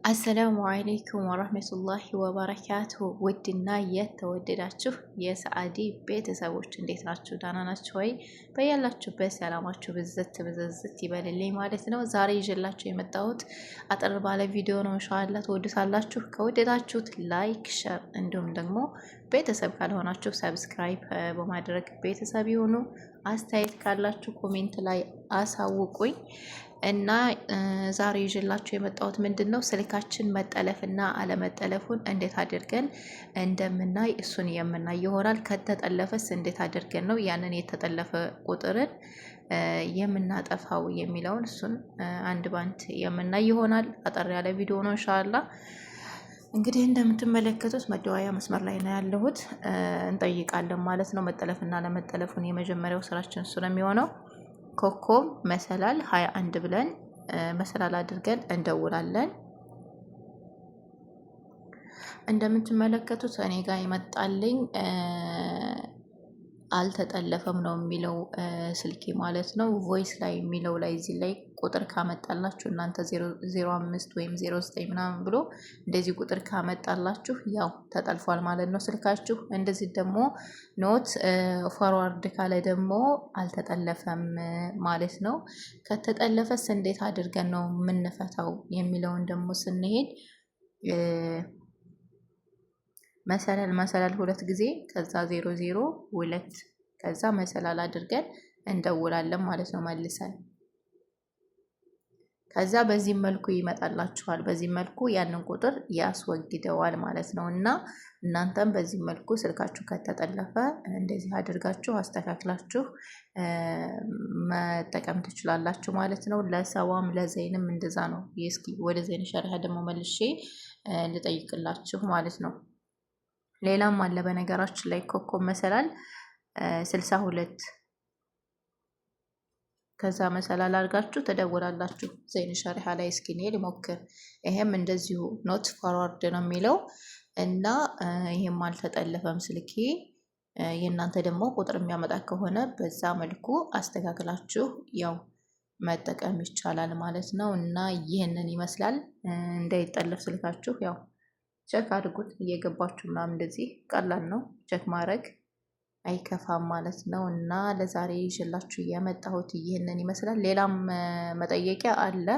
السلام عليكم ورحمة الله وبركاته። ውድና የተወደዳችሁ የሰአዲ ቤተሰቦች እንዴት ናችሁ? ደህና ናችሁ ወይ? በያላችሁበት ሰላማችሁ ብዝት ብዝዝት ይበልልኝ ማለት ነው። ዛሬ ይዤላችሁ የመጣሁት አጠር ባለ ቪዲዮ ነው። ኢንሻአላህ ትወዱታላችሁ። ከወደዳችሁት like፣ share እንዲሁም ደግሞ ቤተሰብ ካልሆናችሁ subscribe በማድረግ ቤተሰብ ይሁኑ። አስተያየት ካላችሁ comment ላይ አሳውቁኝ። እና ዛሬ ይዤላችሁ የመጣሁት ምንድን ነው ስልካችን መጠለፍና አለመጠለፉን እንዴት አድርገን እንደምናይ እሱን የምናይ ይሆናል። ከተጠለፈስ እንዴት አድርገን ነው ያንን የተጠለፈ ቁጥርን የምናጠፋው የሚለውን እሱን አንድ ባንድ የምናይ ይሆናል። አጠር ያለ ቪዲዮ ነው ኢንሻአላህ። እንግዲህ እንደምትመለከቱት መደዋያ መስመር ላይ ነው ያለሁት። እንጠይቃለን ማለት ነው መጠለፍና አለመጠለፉን። የመጀመሪያው ስራችን እሱ ነው የሚሆነው። ኮከብ መሰላል 21 ብለን መሰላል አድርገን እንደውላለን። እንደምትመለከቱት እኔ ጋር ይመጣልኝ አልተጠለፈም ነው የሚለው ስልኬ ማለት ነው። voice ላይ የሚለው ላይ እዚህ ላይ ቁጥር ካመጣላችሁ እናንተ 05 ወይም 09 ምናምን ብሎ እንደዚህ ቁጥር ካመጣላችሁ ያው ተጠልፏል ማለት ነው ስልካችሁ። እንደዚህ ደግሞ not forward ካለ ደግሞ አልተጠለፈም ማለት ነው። ከተጠለፈስ እንዴት አድርገን ነው የምንፈታው የሚለውን ደግሞ ስንሄድ መሰላል መሰላል ሁለት ጊዜ ከዛ 0 0 2 ከዛ መሰላል አድርገን እንደውላለን ማለት ነው መልሰን። ከዛ በዚህ መልኩ ይመጣላችኋል። በዚህ መልኩ ያንን ቁጥር ያስወግደዋል ማለት ነው። እና እናንተም በዚህ መልኩ ስልካችሁ ከተጠለፈ እንደዚህ አድርጋችሁ አስተካክላችሁ መጠቀም ትችላላችሁ ማለት ነው። ለሰዋም ለዘይንም እንደዛ ነው። እስኪ ወደ ዘይን شريحة ደግሞ መልሼ ልጠይቅላችሁ ማለት ነው። ሌላም አለ በነገራችን ላይ ኮከብ መሰላል 62 ከዛ መሰላል አድርጋችሁ ትደውላላችሁ። ዘይን شريحة ላይ እስኪ እኔ ልሞክር። ይሄም እንደዚሁ not forward ነው የሚለው እና ይሄም አልተጠለፈም ስልኬ። የእናንተ ደግሞ ቁጥር የሚያመጣ ከሆነ በዛ መልኩ አስተካክላችሁ ያው መጠቀም ይቻላል ማለት ነው። እና ይህንን ይመስላል። እንዳይጠለፍ ስልካችሁ ያው check አድርጉት እየገባችሁ ምናምን እንደዚህ ቀላል ነው check ማድረግ አይከፋም ማለት ነው። እና ለዛሬ ይዤላችሁ የመጣሁት ይህንን ይመስላል። ሌላም መጠየቂያ አለ።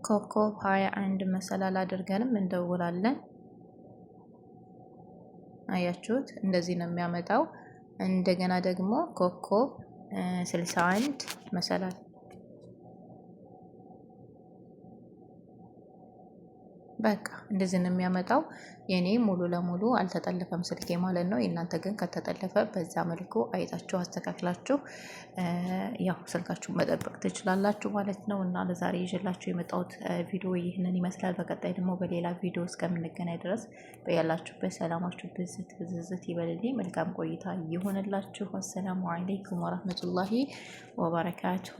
ኮከብ 21 መሰላል አድርገንም እንደውላለን። አያችሁት? እንደዚህ ነው የሚያመጣው። እንደገና ደግሞ ኮከብ 61 መሰላል። በቃ እንደዚህ ነው የሚያመጣው። የኔ ሙሉ ለሙሉ አልተጠለፈም ስልኬ ማለት ነው። የእናንተ ግን ከተጠለፈ በዛ መልኩ አይታችሁ አስተካክላችሁ ያው ስልካችሁን መጠበቅ ትችላላችሁ ማለት ነው። እና ለዛሬ ይዤላችሁ የመጣሁት ቪዲዮ ይህንን ይመስላል። በቀጣይ ደግሞ በሌላ ቪዲዮ እስከምንገናኝ ድረስ በያላችሁበት ሰላማችሁ ብዝት ብዝዝት ይበልልኝ። መልካም ቆይታ ይሆንላችሁ። السلام عليكم ورحمة الله وبركاته።